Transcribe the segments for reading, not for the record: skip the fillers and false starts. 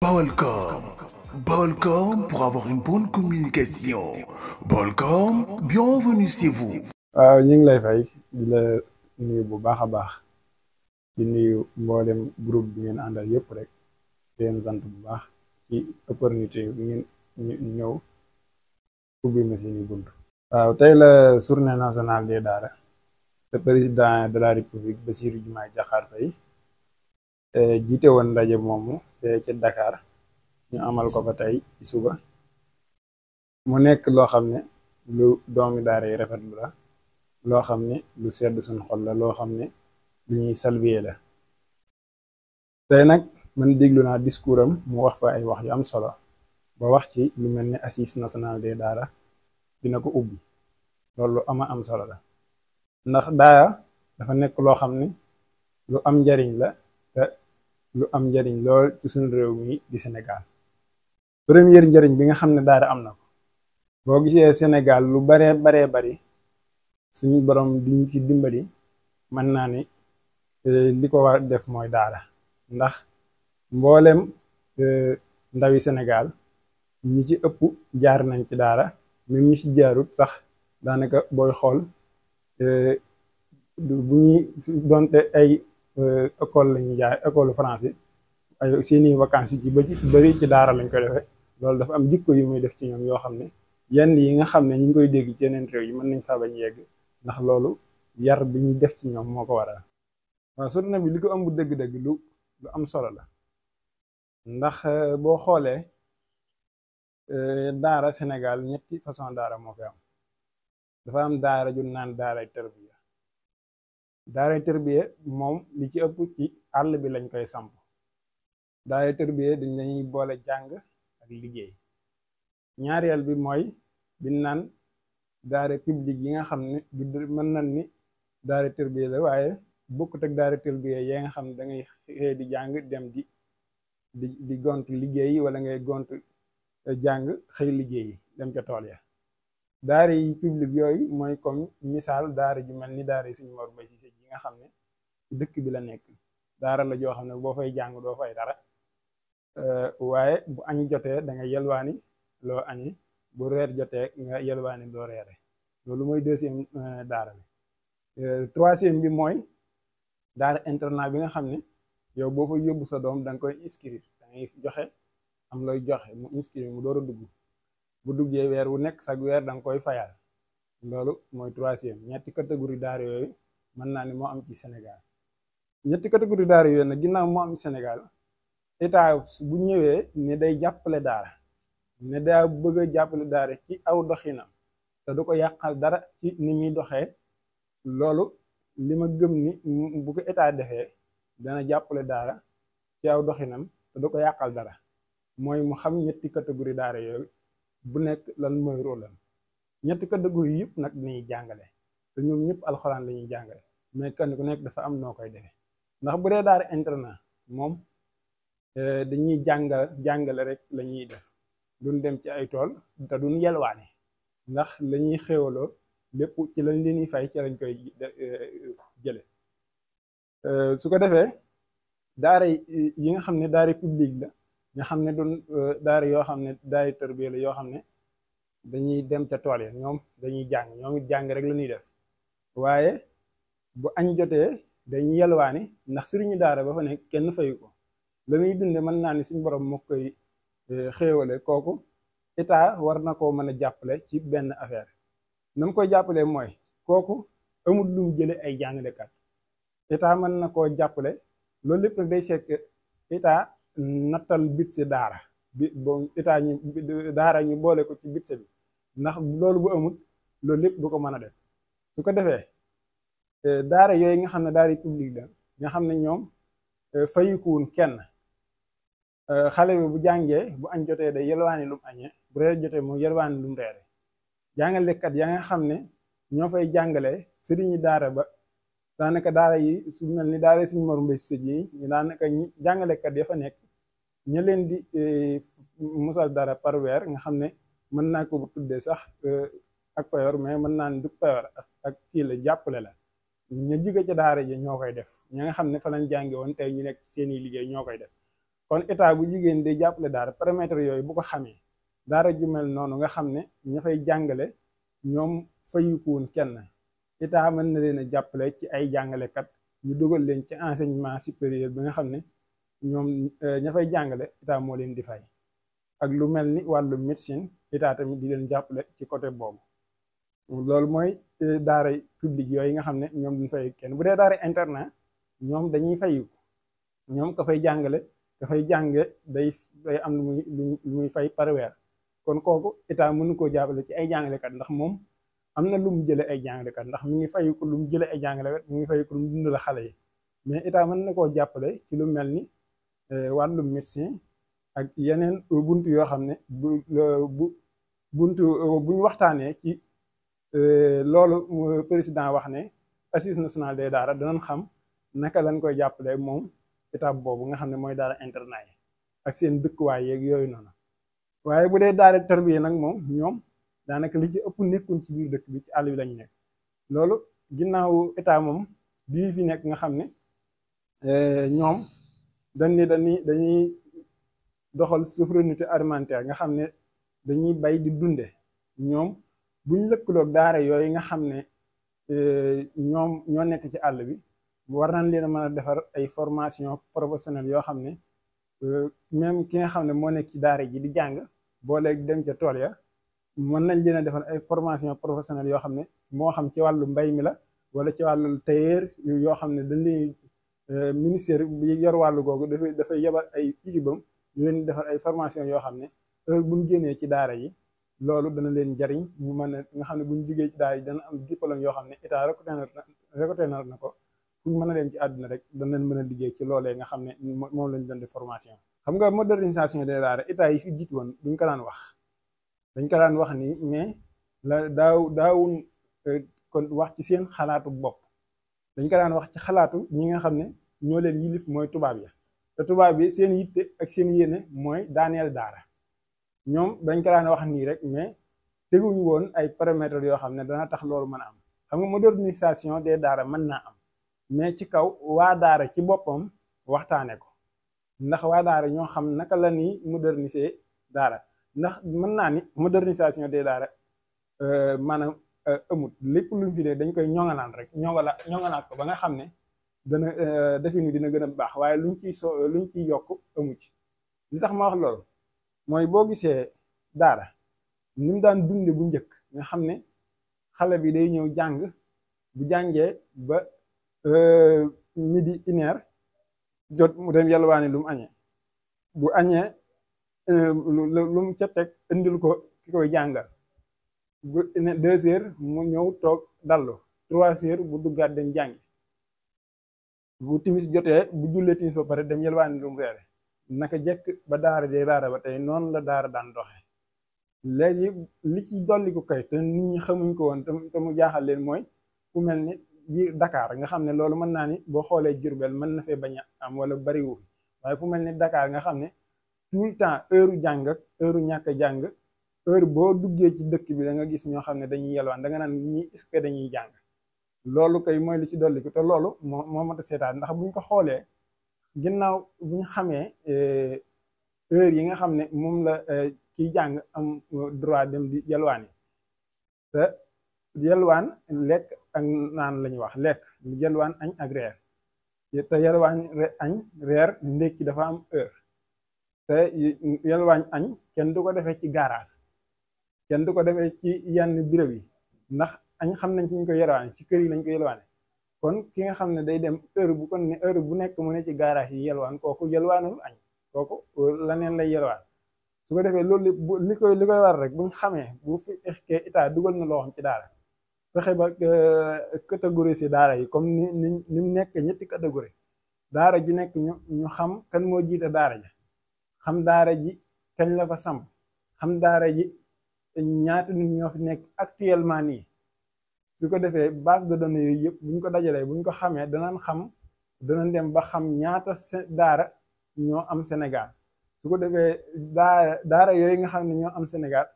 Balcom. Balcom pour avoir une bonne communication. Balcom, bienvenue chez vous. waaw ñu ngi lay fay di la nuyu bu baax a baax di nuyu mboolem groupe bi ngeen àndal yëpp rek di leen sant bu baax ci opportunité bi ngeen ñëw ubbi ma seeni bunt. waaw tey la journée nationale des daara te président de la république Bassirou Diomaye Diakhar Faye jiite woon ndaje moomu fee ca Dakar ñu amal ko fa tey ci suba mu nekk loo xam ne lu doomi daara yi rafetlu la. loo xam ne lu sedd suñ xol la loo xam ne lu ñuy saluer la tey nag man déglu naa discours am mu wax fa ay wax yu am solo ba wax ci lu mel ni assise nationale des daara dina ko ubbi loolu lu ama am solo la ndax daara dafa nekk loo xam ne lu am njariñ la te lu am njariñ lool ci suñu réew mi di Sénégal première njariñ bi nga xam ne daara am na ko boo gisee Sénégal lu baree bari suñu borom diñu ci dimbali mën naa ni li ko war def mooy daara ndax mboolem ndawi Sénégal ñi ci ëpp jaar nañ ci daara même ñi ci jaarut sax daanaka booy xool bu ñuy donte ay école lañuy jaar école français ay seeni vacances yu ci ba ci bëri ci daara lañ koy defee loolu dafa am jikko yu muy def ci ñoom yoo xam ne yenn yi nga xam ne ñu ngi koy dégg ci yeneen réew yi mën nañ faa bañ yegg ndax loolu yar bi ñuy def ci ñoom moo ko waral. waaw journée bi li ko ëmb dëgg-dëgg lu am solo la ndax boo xoolee daara Sénégal ñetti façon daara moo fi am dafa am daara ju naan daaray tërbiya moom li ci ëpp ci àll bi lañ koy samp daaray tërbiya dañuy boole jàng ak liggéey ñaareel bi mooy bi naan daara publique yi nga xam ne mën nañ ni daara tërbiya la waaye bokkut ak daara tërbiya yi nga xam ne da ngay xëy di jàng dem di gont liggéey wala ngay gont jàng xëy liggéey dem ca tool ya daara yi publique yooyu mooy comme misaal daara ju mel ni daara yi Sëñ Mor Mbay Cissé yi nga xam ne ci dëkk bi la nekk daara la joo xam ne boo fay jàng doo fay dara waaye bu añ jotee da nga yelwaani loo añi bu reer jotee nga yelwaani doo reere loolu mooy deuxième daara bi troisième bi mooy daara internat bi nga xam ne yow boo fa yóbbu sa doom da nga koy inscrire da ngay joxe am looy joxe mu inscrire mu door a dugg bu duggee weer wu nekk chaque weer da nga koy fayal loolu mooy troisième ñetti catégorie daara yooyu mën naa ni moo am ci Sénégal ñetti catégorie daara yooyu nag ginnaaw moo am ci Sénégal état bu ñëwee ne day jàppale daara ne daa bëgg a jàppale daara ci aw doxinam te du ko yàqal dara ci ni muy doxee loolu li ma gëm ni bu ko état defee dana jàppale daara ci aw doxinam te du ko yàqal dara mooy mu xam ñetti catégorie daara yooyu bu nekk lan mooy rôlam ñetti catégorie yëpp nag dañuy jàngale te ñoom ñëpp alxuraan la ñuy jàngale mais kenn ku nekk dafa am noo koy defee ndax bu dee daara internat moom dañuy jàngale rek la ñuy def duñ dem ci ay tool te duñ yelwaane ndax la ñuy xéewaloo lépp ci lañ leen di fay ci lañ koy jële su ko defee daara yi nga xam ne daara publique la nga xam ne doon daara yoo xam ne daara tërbiya la yoo xam ne dañuy dem ca tool ya ñoom dañuy jàng ñoom it jàng rek la ñuy def waaye bu añ jotee dañuy yelwaani ndax sëriñu daara ba fa nekk kenn fayu ko la muy dunde mën naa ni suñu borom moo koy xéewale kooku état war na koo mën a jàppale ci benn affaire na mu koy jàppale mooy kooku amul lu mu jële ay jàngalekat état mën na koo jàppale loolu lépp nag day fekk état nattal budget daara bi boo état ñu daara ñu boole ko ci budget bi ndax loolu bu amul loolu lépp du ko mën a def su ko defee daara yooyu nga xam ne daara publique la nga xam ne ñoom fayikuwun kenn xale bi bu jàngee bu añ jotee day yelwaani lu mu añee bu reer jotee mu yelwaani lu mu reere jàngalekat ya nga xam ne ñoo fay jàngale sëriñi daara ba daanaka daara yi su mel ni daara Sëñ Mor Mbay Cissé yi ñu daanaka ñi jàngalekat ya fa nekk ña leen di musal dara par weer nga xam ne mën naa ko tuddee sax ak payoor mais mën naa ne du payoor ak kii la jàppale la ñu jóge ca daara ji ñoo koy def ña nga xam ne fa lañ jànge woon tey ñu nekk seeni liggéey ñoo koy def kon état bu jigéen day jàppale daara paramètres yooyu bu ko xamee daara ju mel noonu nga xam ne ña fay jàngale ñoom fayukuwoon kenn état mën na leen a jàppale ci ay jàngalekat ñu dugal leen ci enseignement supérieur bi nga xam ne ñoom ña fay jàngale état moo leen di fay ak lu mel ni wàllu médecine état tamit di leen jàppale ci côté boobu loolu mooy daara publique yooyu nga xam ne ñoom duñ fay kenn bu dee daara internat ñoom dañuy fayu ñoom ka fay jàngale ka fay jànge day am lu muy fay par weer kon kooku état mënu koo jàppale ci ay jàngalekat ndax moom am na lu mu jële ay jàngalekat ndax mi ngi fayu ko lu mu jële ay jàngalekat mi ngi fayu ko lu mu dundal xale yi mais état mën na koo jàppale ci lu mel ni wàllu médecin ak yeneen buntu yoo xam ne bu buntu buñ waxtaanee ci loolu président wax ne assise nationale des daara danañ xam naka lañ koy jàppale moom étape boobu nga xam ne mooy daara internat yi ak seen dëkkuwaay yeeg yooyu noonu waaye bu dee daara tarbiya nag moom ñoom daanaka li ci ëpp nekkuñ ci biir dëkk bi ci àll bi lañ nekk loolu ginnaaw état moom bii fi nekk nga xam ne ñoom dañuy doxal souveraineté alimentaire nga xam ne dañuy bay di dunde ñoom buñ lëkkaloog daara yooyu nga xam ne ñoom ñoo nekk ci àll bi war nañ leen a mën a defar ay formation professionnelle yoo xam ne même ki nga xam ne moo nekk ci daara ji di jàng boo léegi dem ca tool ya mën nañ leen a defar ay formation professionnelle yoo xam ne moo xam ci wàllu mbay mi la wala ci wàllu tailleur yoo xam ne dañ leen ministère bi yor wàllu googu dafay yebal ay équipam ñu leen defar ay formation yoo xam ne heure bu ñu génnee ci daara yi loolu dana leen jariñ ñu mën a nga xam ne bu ñu jugee ci daara yi dana am diplôme yoo xam ne état reconnaître na ko fu ñu mën a dem ci àdduna rek dana leen mën a liggéey ci loolee nga xam ne moom lañ doon di formation. xam nga modernisation des daara état yi fi jiitu woon duñ ko daan wax dañ ko daan wax ni mais la daawun kon wax ci seen xalaatu bopp dañ ko daan wax ci xalaatu ñi nga xam ne ñoo leen yilif mooy tubaab ya te tubaab bi seen yitte ak seen yéene mooy daaneel daara ñoom dañ ko daan wax nii rek mais teguñu woon ay paramètres yoo xam ne dana tax loolu mën a am xam nga modernisation des daara mën naa am mais ci kaw waa daara ci boppam waxtaane ko ndax waa daara ñoo xam naka la ñuy moderniser daara ndax mën naa ni modernisation des daara maanaam amut lépp luñ fi ne dañ koy ñoŋalaan rek ñoŋalaat ko ba nga xam ne dana defin wi dina gën a baax waaye luñ ciy yokk amu ci li tax ma wax loolu mooy boo gisee daara ni mu daan dunde bu njëkk nga xam ne xale bi day ñëw jàng bu jàngee ba midi une heure jot mu dem yalwaani lu mu añee bu añee lu mu ca teg indil ko ki koy jàngal bu 2 heures mu ñëw toog dallu 3 heures bu duggaat dem jàngi bu timis jotee bu jullee timis ba pare dem yalwaani lu mu reere naka jekk ba daara de daara ba tey noonu la daara daan doxe léegi li ci dolli ko kay te nit ñi xamuñ ko woon te mu jaaxal leen mooy fu mel ni biir Dakar nga xam ne loolu mën naa ni boo xoolee Jurbel mën na fee bañ a am wala bariwul waaye fu mel ni Dakar nga xam ne tout le temps heure jàng ak heure ñàkk a jàng heure boo duggee ci dëkk bi da nga gis ñoo xam ne dañuy yelwaan da nga naan ñi est-ce que dañuy jàng loolu kay mooy li ci dolli ko te loolu moo mat a seetaan ndax buñ ko xoolee ginnaaw buñ xamee heure yi nga xam ne moom la kiy jàng am droit dem di yelwaani te yelwaan lekk ak naan la ñuy wax lekk yelwaan añ ak reer te yelwaan añ reer ndékki dafa am heure te yelwaan añ kenn du ko defee ci garage kenn du ko defee ci yenn bureau yi ndax añ xam nañ ci ñu ko yelwaane ci kër yi lañ ko yelwaane kon ki nga xam ne day dem heure bu kon ne heure bu nekk mu ne ci garage yi yelwaan kooku yelwaanul añ kooku laneen lay yelwaan su ko defee loolu li koy war rek buñ xamee bu fi état dugal na loo xam ci daara fexe ba catégoriser daara yi comme ni mu nekk ñetti catégorie daara ju nekk ñu xam kan moo jiite daara ja xam daara ji kañ la fa samp xam daara ji ñaata nit ñoo fi nekk actuellement nii su ko defee base de données yooyu yëpp buñ ko dajalee buñ ko xamee danañ dem ba xam ñaata daara ñoo am Sénégal su ko defee daara yooyu nga xam ne ñoo am Sénégal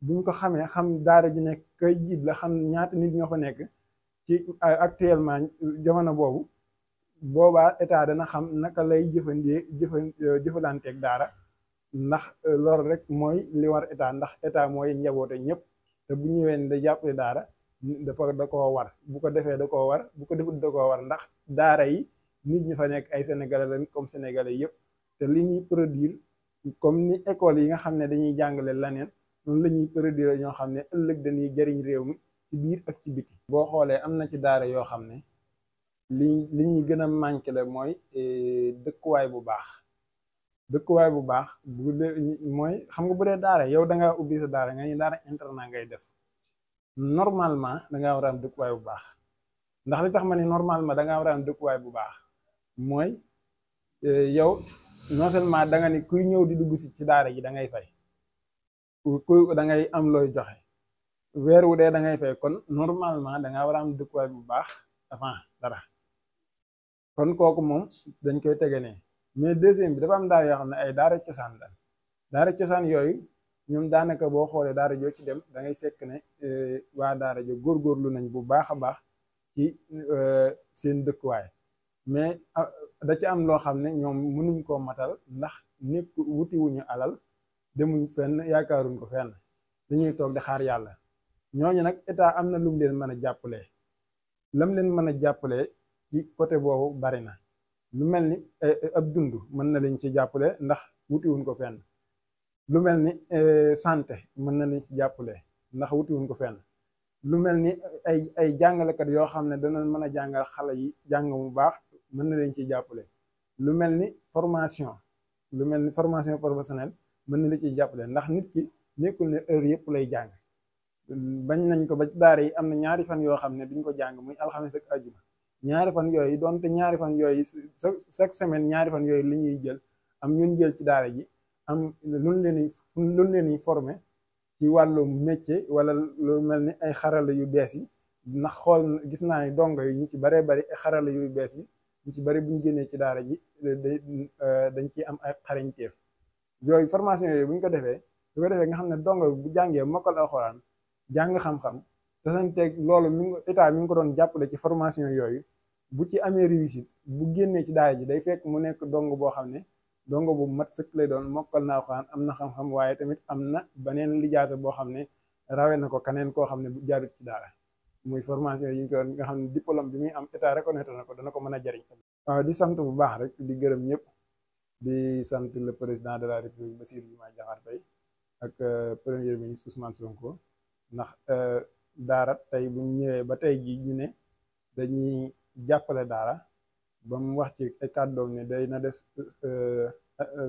buñ ko xamee xam daara ji nekk kay jiit la xam ñaata nit ñoo fa nekk ci actuellement jamono boobu boobaa état dana xam naka lay jëfalanteeg daara ndax loolu rek mooy li war état ndax état mooy njaboote ñëpp te bu ñëwee ne da jàppale daara da koo war bu ko defee da koo war bu ko defut da koo war ndax daara yi nit ñi fa nekk ay sénégalais lañ comme sénégalais yëpp te li ñuy produire comme ni école yi nga xam ne dañuy jàngale leneen noonu la ñuy produire ñoo xam ne ëllëg dañuy jariñ réew mi ci biir ak ci biti. boo xoolee am na ci daara yoo xam ne li ñuy gën a manqué la mooy dëkkuwaay bu baax. dëkkuwaay bu baax mooy xam nga bu dee daara yow da ngaa ubbi sa daara nga ñu daara internat ngay def normalement da ngaa war a am dëkkuwaay bu baax ndax li tax ma ni normalement da ngaa war a am dëkkuwaay bu baax mooy yow non seulement da nga ni kuy ñëw di dugg si ci daara ji da ngay fay ku da ngay am looy joxe weer wu dee da ngay fay kon normalement da ngaa war a am dëkkuwaay bu baax avant dara kon kooku moom dañ koy tege ne mais deuxième bi dafa am daara yoo xam ne ay daara cosaan la daara cosaan yooyu ñoom daanaka boo xoolee daara joo ci dem da ngay fekk ne waa daara jo góorgóorlu nañ bu baax a baax ci seen dëkkuwaay mais da ci am loo xam ne ñoom mënuñ koo matal ndax nekk wutiwuñu alal demuñ fenn yaakaaruñ ko fenn dañuy toog di xaar yàlla ñooñu nag état am na lu mu leen mën a jàppalee lam leen mën a jàppalee ci côté boobu bari na lu mel ni ab dund mën na leen ci jàppale ndax wutiwuñ ko fenn lu mel ni santé mën na leen ci jàppale ndax wutiwuñ ko fenn lu mel ni ay jàngalekat yoo xam ne dana mën a jàngal xale yi jàng mu baax mën na leen ci jàppale lu mel ni formation professionnelle mën na la ciy jàppale ndax nit ki nekkul ne heure yëpp lay jàng bañ nañ ko ba ci daara yi am na ñaari fan yoo xam ne duñ ko jàng muy alxames ak ajuma ñaari fan yooyu doonte ñaari fan yooyu chaque semaine ñaari fan yooyu li ñuy jël am ñun jël ci daara ji am luñ leen di formé ci wàllu métier wala lu mel ni ay xarala yu bees yi ndax xool gis naa ni dongo yi ñu ci baree bari ay xarala yu bees yi ñu ci bari bu ñu génnee ci daara ji dañ ciy am ay xarañteef yooyu formation yooyu bu ñu ko defee su ko defee nga xam ne dongo bu jàngee mokkal alxuraan jàng xam-xam te santeeg loolu état mi ngi ko doon jàppale ci formation yooyu bu ci amee réussite bu génnee ci daara ji day fekk mu nekk dong boo xam ne dong bu mat sëkk lay doon mokkal na alxuraan am na xam-xam waaye tamit am na beneen lijaasa boo xam ne rawee na ko keneen koo xam ne bu jaarut ci daara muy formation yi ñu ko nga xam ne diplôme bi muy am état reconnaître na ko dana ko mën a jariñ. waaw di sant bu baax rek di gërëm ñëpp di sant le président de la république Bassirou Diomaye Diakhar Faye ak premier ministre Ousmane Sonko ndax daara tey bu ñëwee ba tey jii ñu ne dañuy jàppale daara ba mu wax ci ay kàddoom ne day na def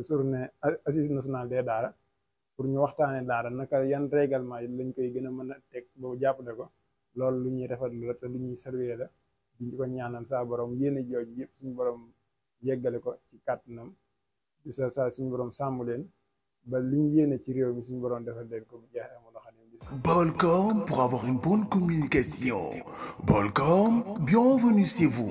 journée assise nationale des daara pour ñu waxtaane daara naka yan règlement yi lañ koy gën a mën a teg boobu jàppale ko loolu lu ñuy rafetlu la te lu ñuy saluer la di ko ñaanal saa borom yéene jooj yëpp suñu borom yeggale ko ci kàttanam di sa suñu borom sàmm leen ba liñ yéene ci réew mi suñu borom defal leen ko bu jeexee amul xam ne. Balcom pour avoir une bonne communication. Balcom, bienvenue chez vous.